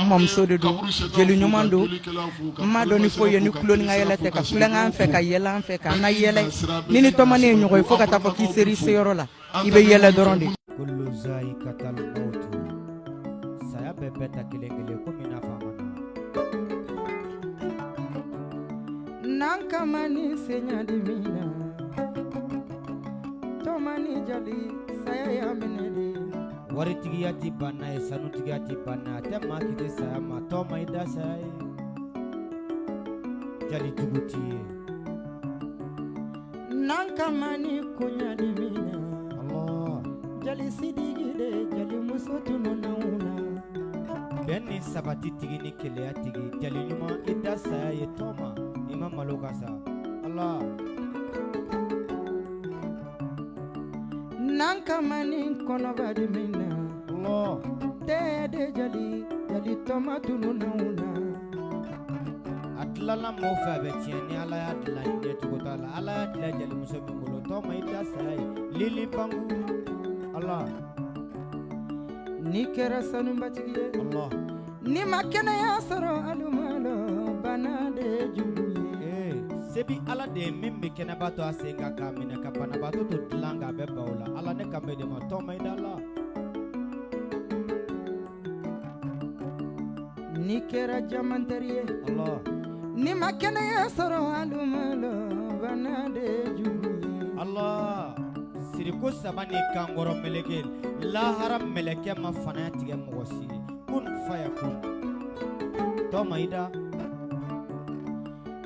N mamuso de don, jeli ɲuman don. N m'a dɔn ni foyi ye ni tulon ni ka yɛlɛ tɛ, ka tulonkɛ an fɛ, ka yɛlɛ an fɛ, k'an na yɛlɛ. Ni ni tɔmani ye ɲɔgɔn ye, fo ka taa fɔ k'i ser'i seyɔrɔ la, i bɛ yɛlɛ dɔrɔn de. Kullu zayikatal mawtu, saya bɛ bɛɛ ta kelen kelen komi n'a fɔ a ma na. N'an kama ni seɲadimi na, tɔmani jali, saya y'a minɛ de. Waritigiya tɛ banna ye, sanutigiya tɛ banna, a tɛ maa kiti saya ma. Tɔma, i da saya ye, jali jugu t'i ye. N'an kama ni kuɲadimi na, Allah. Jali Sidiki de, jali muso tununanw na. Bɛn ni sabati tigi ni keleya tigi, jali ɲuman, i da saya ye. Tɔma, i ma malo ka sa. Allah. N'an kama ni kɔnɔbadimi na, Allah. Tɛ de jali, jali tɔma tununanw na. A tilala maaw fɛ, a bɛ tiɲɛ. Ni Ala y'a dilan, ɲɛ cogo t'a la. Ala y'a dilan jalimuso min bolo, tɔma, i da saya ye, lili bangu. Allah. N'i kɛra sanubatigi ye, Allah. N'i ma kɛnɛya sɔrɔ, alumalo bana de jugu ye. Ee, sebi Ala de ye min bɛ kɛnɛba to a sen kan k'a minɛ ka banabaatɔ to dilan kan, a bɛ ban o la. Ala, ne kan bɛ de ma. Tɔma, i da la. N'i kɛra jamantɛri ye, Allah. N'i ma kɛnɛya sɔrɔ, alumalo bana de jugu ye. Allah. Siriko saba ni kankɔrɔ meleke, lahara mɛlɛkɛ ma fanaya tigɛ mɔgɔ si ye. Kun faya kun. Tɔma, i da.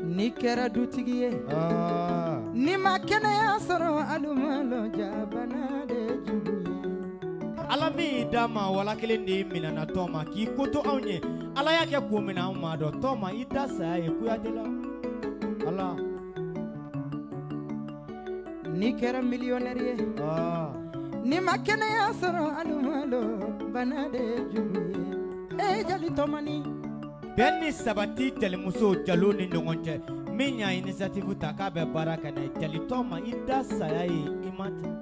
N'i kɛra dutigi ye, Ah. N'i ma kɛnɛya sɔrɔ, alumalo jabana de jugu ye. Ala min y'i d'a ma, wala kelen de y'i minɛ na. Tɔma, k'i ko to anw ye, Ala y'a kɛ ko min na, anw m'a dɔn. Tɔma, i da saya ye, Kuyate la. Ala. N'i kɛra millionnaire ye, Ah. N'i ma kɛnɛya sɔrɔ, alumalo bana de jugu ye. E jali tɔmani. Bɛn ni sabati jalimuso jalo ni ɲɔgɔn cɛ, min y'a initiative ta k'a bɛ baara kɛ n'a ye, jali tɔma, i da saya ye, i ma ten.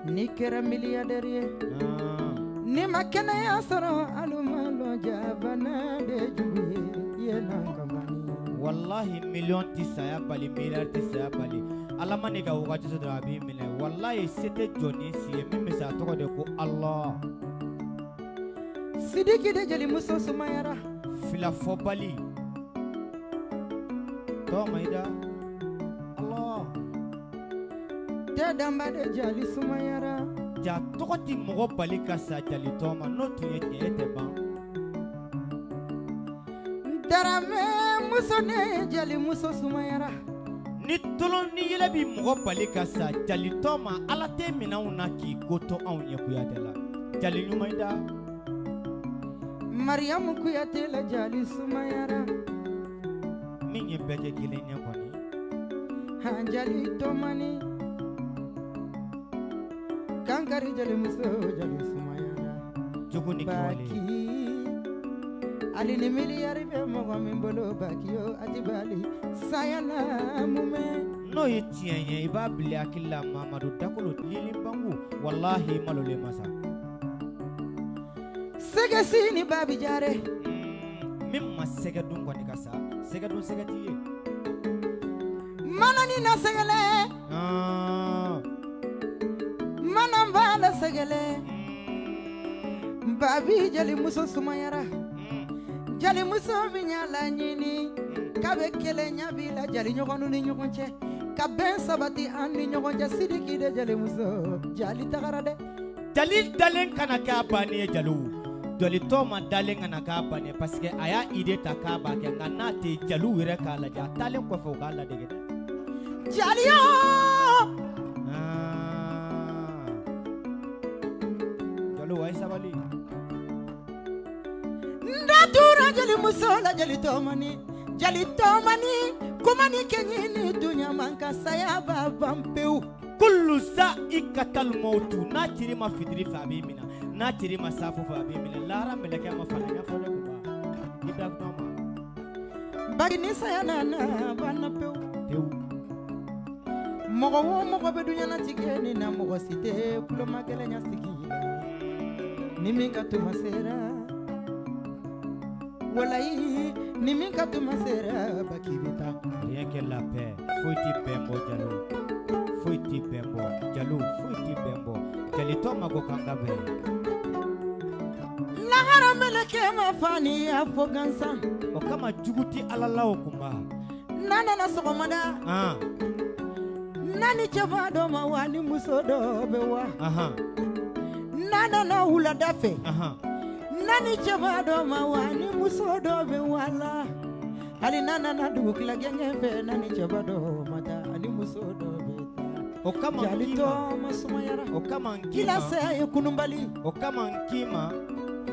N'i kɛra milliardaire ye, Ah. N'i ma kɛnɛya sɔrɔ, alumalo jabana de jugu ye. Ye nankamani. Wallahi, miliyɔn tɛ saya bali, miliyari tɛ saya bali. Ala ma n'i ka wagati sɔrɔ dɔrɔn, a b'i minɛ. Wallahi, se tɛ jɔn ni si ye, min bɛ sa, a tɔgɔ de ko Allah. Sidiki de jelimuso sumayara. Fila fɔbali. Tɔma, i da. Allah. Tɛ danba de jali sumayara. Ja tɔgɔ ti mɔgɔ bali ka sa, jali tɔma. N'o tun ye tiɲɛ ye, tɛ ban. Darame muso ne jelimuso sumayara. Ni tolon ni yɛlɛ bi mɔgɔ bali ka sa, jali tɔma, Ala tɛ minɛnw na k'i ko to anw ye, Kuyate la. Jali ɲuman, i da. Mariyamu Kuyate la jali sumayara. Min ye bɛɛ kɛ kelen ye kɔni. Han jali tɔmani. Kankari jelimuso jali sumayara. Jogo ni kɛwale. Baki ali ni miliyari bɛ mɔgɔ min bolo, baki yo a ti bali saya la mumɛ. N'o ye tiɲɛ ye, i b'a bila i hakili la, Mamadu Dakolo lili bangu, walahi, i malolen ma sa. Sɛgɛsi ni babi jare. Min ma sɛgɛ dun kɔni ka sa, sɛgɛ dun sɛgɛ t'i ye. Mana ni na sɛgɛlɛ. Ah. Mana b'a la sɛgɛlɛ. Babi jelimuso sumayara. Jelimuso min y'a laɲini k'a bɛ kelenya b'i la jali ɲɔgɔnw ni ɲɔgɔn cɛ, ka bɛn sabati an ni ɲɔgɔn cɛ. Sidiki de jelimuso jali tagara dɛ. Jali dalen kana k'a bannen ye. Jaliw, jali tɔma dalen kana k'a bannen ye, parce que a y'a idée ta k'a b'a kɛ, nka n'a tɛ jaliw yɛrɛ k'a lajɛ, a taalen kɔfɛ u k'a ladege dɛ. Jali yo. Ah. Jaliw, a ye sabali. N da tura jelimuso la, jali tɔmani, jali tɔmani, kuma ni kɛɲi ni dunya man ka saya b'a ban pewu. Kullu sa'ikatal mautu, n'a tiri ma fitiri fɛ, a b'i minɛ. N'a tiri ma safo fɛ, a b'i minɛ. Lahara mɛlɛkɛ ma fana ɲɛfɔ ne kun ba i da kuma ma. Bari ni saya nana, a banna pewu. Pewu. Mɔgɔ o mɔgɔ bɛ duɲanatigɛ nin na, mɔgɔ si tɛ kulomakɛlɛnya sigi la ni min ka tuma sera. Walayi ni min ka tuma sera baki bɛ taa. Rien que la paix. Foyi ti bɛn bɔ Jalo. Foyi ti bɛn bɔ Jalo, foyi ti bɛn bɔ. Jalitɔ mako kan ka bɛn. Lahara mɛlɛkɛ ma fani a fɔ gansan. O kama jugu ti Ala la o kunba. N'a nana sɔgɔmada. N'a ni cɛba dɔ ma wa ni muso dɔ bɛ wa. N'a nana wulada fɛ. N'a ni cɛba dɔ ma wa ni muso dɔ bɛ wa la. Hali n'a nana dugutila gɛngɛn fɛ n'a ni cɛba dɔ ma taa ani muso dɔ bɛ taa. O kama Jalitɔ ma sumayara. O kama n k'i K'i la ma. saya ye kununbali. O kama n k'i ma.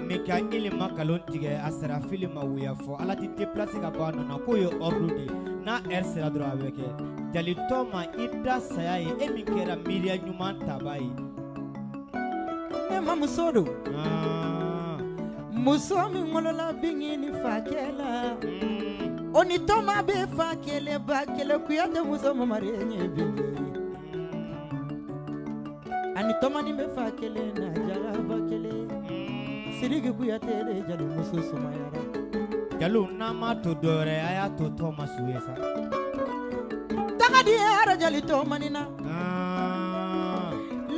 Mikaeli ma nkalon tigɛ Asarafili ma wuya fɔ Ala ti déplacer ka bɔ a nɔ na k'o ye ordre de ye n'a heure sera dɔrɔn a bɛ kɛ Jalitɔ ma i da saya ye e min kɛra miiriya ɲuman taba ye. Ne ma muso don. Muso min wolola bingi ni fakɛ la. O ni tɔma bɛ fa kelen ba kelen Kuyate muso mamari ɲɛ bingi. Ani tɔma ni bɛ fa kelen na jaraba kelen. Sidiki Kuyate de jali muso sumayara. Jalo n'a ma to dɔwɛrɛ a y'a to tɔma su ye sa. Taga diyara jali tɔmani na.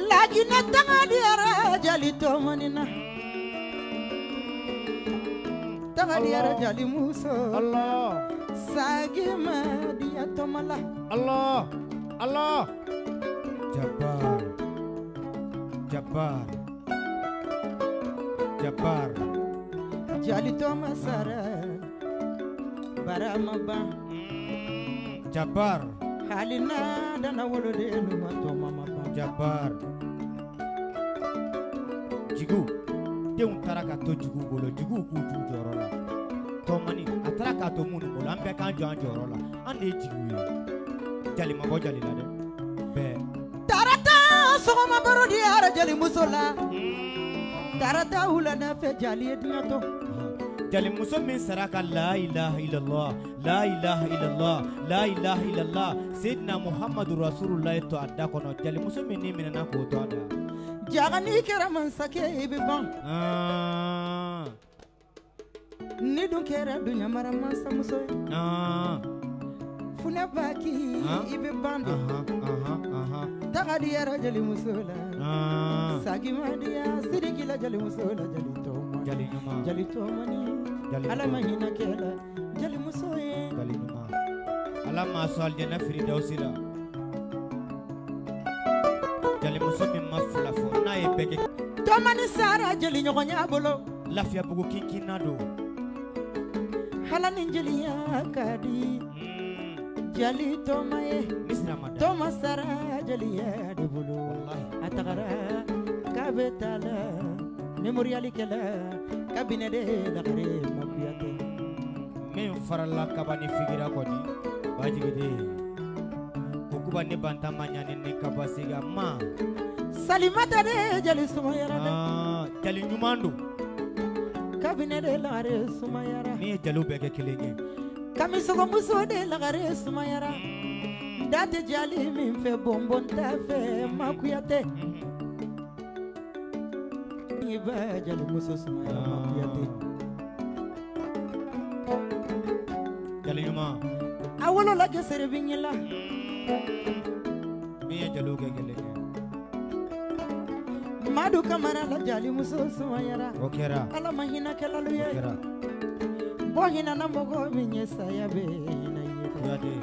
Lajinɛ taga diyara jali tɔmani na. Taga diyara jali muso. Allah. Sagi ma diya tɔma la. Allah. Allah. Jabbar. Jabbar. Jabbar. Jali tɔma sara barama ban. Jabbar. Hali n'a dana woloden ma tɔma ma ban. Jabbar. Jigiw denw taara ka to jigiw bolo jigiw k'u t'u jɔyɔrɔ la tɔmani a taara k'a to minnu bolo an bɛɛ k'an jɔ an jɔyɔrɔ la an de ye jigiw ye jali ma bɔ jali la dɛ bɛɛ. Tarata sɔgɔma baro diyara jali muso la. Tarata wulada fɛ jali ye diɲɛ to. Jalimuso min sara ka la ilaha illallah la ilaha illallah la ilaha illallah Seydina Muhammadu Rasulullah to a da kɔnɔ jalimuso min ni minɛna k'o to a da. Jaga n'i kɛra masakɛ i bɛ ban. Ni dun kɛra duɲamara mansamuso ye. Funɛ baki i bɛ ban de. Taga diyara jalimuso la. Sagi ma diya Sidiki la jalimuso la jali tɔma. Jali ɲuman. Jali tɔmani. Ala ma hinɛ kɛla jalimuso ye. Jali ɲuman. Ala ma sɔn alijana firidawusi la. Jalimuso min ma fila fɔ n'a ye bɛɛ kɛ. Tɔmani sara jeli ɲɔgɔnya bolo. Lafiyabugu kinkinna don. Hala ni jeliya ka di. Jali tɔma ye. Misira ma da. Tɔma sara jeliya de bolo. Walahi. A tagara k'a bɛ taa la. Memorial kɛla kabinɛ de lagare ma Kuyate. Min farala kaba ni figira kɔni bajigiden. Kokuba ni banta ma ɲani ni kaba siga ma. Salimata de jali sumayara dɛ. Jali ɲuman don. Kabinɛ de lagare sumayara. Min ye jaliw bɛɛ kɛ kelen ye. Kamisogomuso de lagare sumayara. Da tɛ jali min fɛ bɔnbɔn t'a fɛ ma Kuyate. I b'a jalimuso sumayara ma Kuyate. Jali ɲuman. A wolola gesere bi la. Min ye jaliw kɛ kelen ye. Madu Kamara la jalimuso sumayara. O kɛra. Ala ma hinɛ kɛlalu ye. O kɛra. Bɔ hinɛ na mɔgɔ min ye saya bɛ hinɛ ye. Kuyate.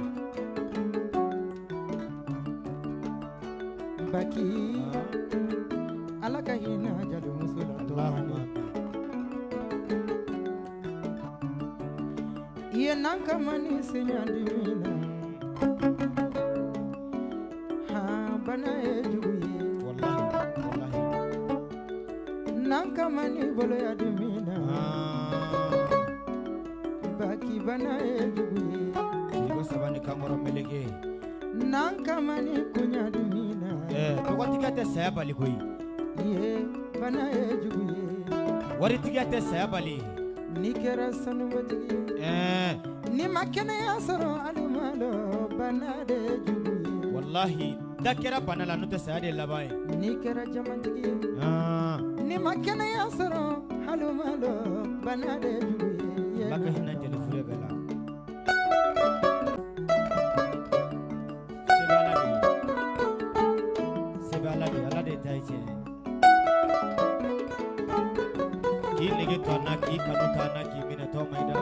Baki. Ala ka hinɛ jalimuso la tɔmani. I ye n'an kama ni seɲadimi na. Han bana ye jugu ye. Walahi walahi. N'an kama ni boloya dimi na. Baki bana ye jugu ye. Kiko saba ni kankɔrɔ meleke. N'an kama ni kunya dimi na. Tɔgɔtigiya tɛ saya bali koyi. Ye bana ye jugu ye. Waritigiya tɛ saya bali. N'i kɛra sanubatigi ye. N'i ma kɛnɛya sɔrɔ alima bana de ye jugu ye. Walahi da kɛra bana la n'o tɛ saya de laban ye. N'i kɛra jamantigi ye. N'i ma kɛnɛya sɔrɔ alima bana de ye jugu ye. Ala ka hinɛ jeli fure bɛɛ la. Se bɛ Ala de ye. Se bɛ Ala de ye, Ala de ta ye tiɲɛ ye. K'i nege to an na, k'i kanu to an na, k'i minɛ tɔ ma i da.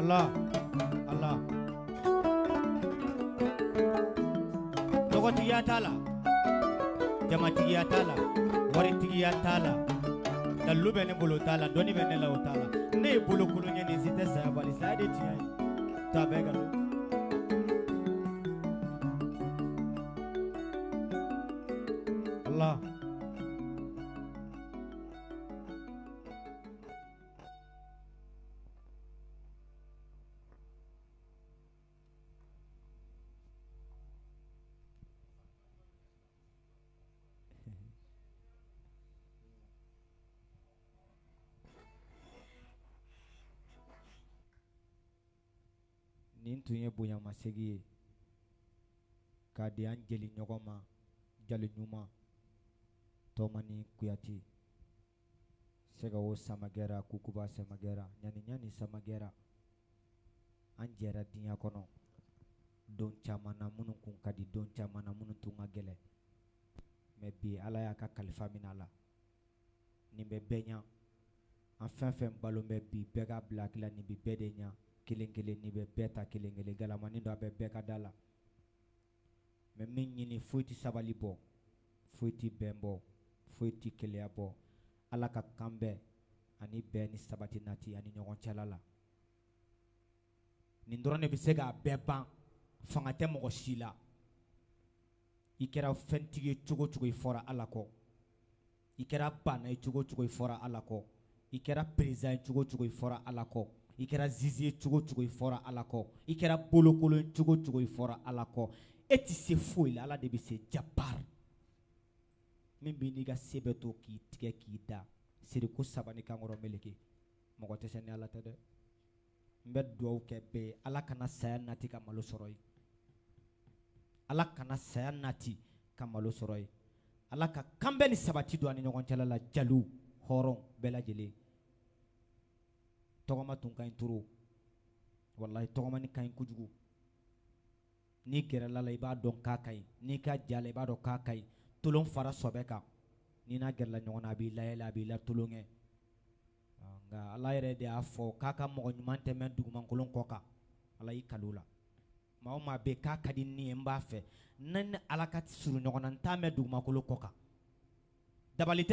Ala, Ala. Tɔgɔtigiya t'a la, jamatigiya t'a la, waritigiya t'a la, dalilu bɛ ne bolo o t'a la, dɔnni bɛ ne la o t'a la. Ne ye bolokolon ye, nin si tɛ saya bali, saya de tiɲɛ ye. Ta bɛɛ nkalon. Ala. Nin tun ye bonyamasegin ye k'a di an jeli ɲɔgɔn ma, jali ɲuman Tɔmani Kuyate, Sɛgɛwo Samagɛra, Kukuba Samagɛra, ɲani ɲani Samagɛra. An jɛra diɲɛ kɔnɔ don caman na minnu kun ka di, don caman na minnu tun ka gɛlɛn, mɛ bi Ala y'a ka kalifa minɛ a la. Nin bɛ bɛɛ ɲa, an fɛn fɛn balo bɛ bi, bɛɛ k'a bila hakili la, nin bɛ bɛɛ de ɲa kelen kelen, nin bɛ bɛɛ ta kelen kelen, galamani dɔ a bɛ bɛɛ ka da la. Mɛ min ɲini, foyi tɛ sabali bɔ, foyi tɛ bɛn bɔ, foyi tɛ keleya bɔ. Ala ka kan bɛn ani bɛn ni sabati nati ani ɲɔgɔn cɛla la. Nin dɔrɔn de bɛ se k'a bɛɛ ban. Fanga tɛ mɔgɔ si la. I kɛra fɛntigi ye cogo cogo, i fɔra Ala kɔ. I kɛra baana ye cogo cogo, i fɔra Ala kɔ. I kɛra président ye cogo cogo, i fɔra Ala kɔ. I kɛra zizi ye cogo cogo, i fɔra Ala kɔ. I kɛra bolokolon ye cogo cogo, i fɔra Ala kɔ. E tɛ se foyi la, Ala de bɛ se. Jabar min b'i n'i ka se bɛɛ to k'i tigɛ k'i da siriko saba ni kankɔrɔ meleke, mɔgɔ tɛ se ni Ala tɛ dɛ. N bɛ dugawu kɛ bɛɛ ye, Ala kana saya nati ka malo sɔrɔ yen. Ala kana saya nati ka malo sɔrɔ yen. Ala ka kanbɛn ni sabati don an ni ɲɔgɔn cɛla la, jaliw hɔrɔn bɛɛ lajɛlen. Tɔgɔma tun ka ɲi toro, walahi tɔgɔmani ka ɲi kojugu. N'i gɛrɛla la i b'a dɔn k'a ka ɲi, n'i ka ja la i b'a dɔn k'a ka ɲi. Tolon fara sɔbɛ kan, n'i n'a gɛrɛla ɲɔgɔn na a b'i layɛlɛ, a b'i latolonkɛ. Nka Ala yɛrɛ de y'a fɔ k'a ka mɔgɔ ɲuman tɛmɛ dugumankolon kɔ kan. Ala y'i kalo la, maa o maa bɛ yen k'a ka di ni ye, n b'a fɛ ne ni Ala ka surun ɲɔgɔn na, n t'a mɛn dugumakolo kɔ kan. Dabali tɛ.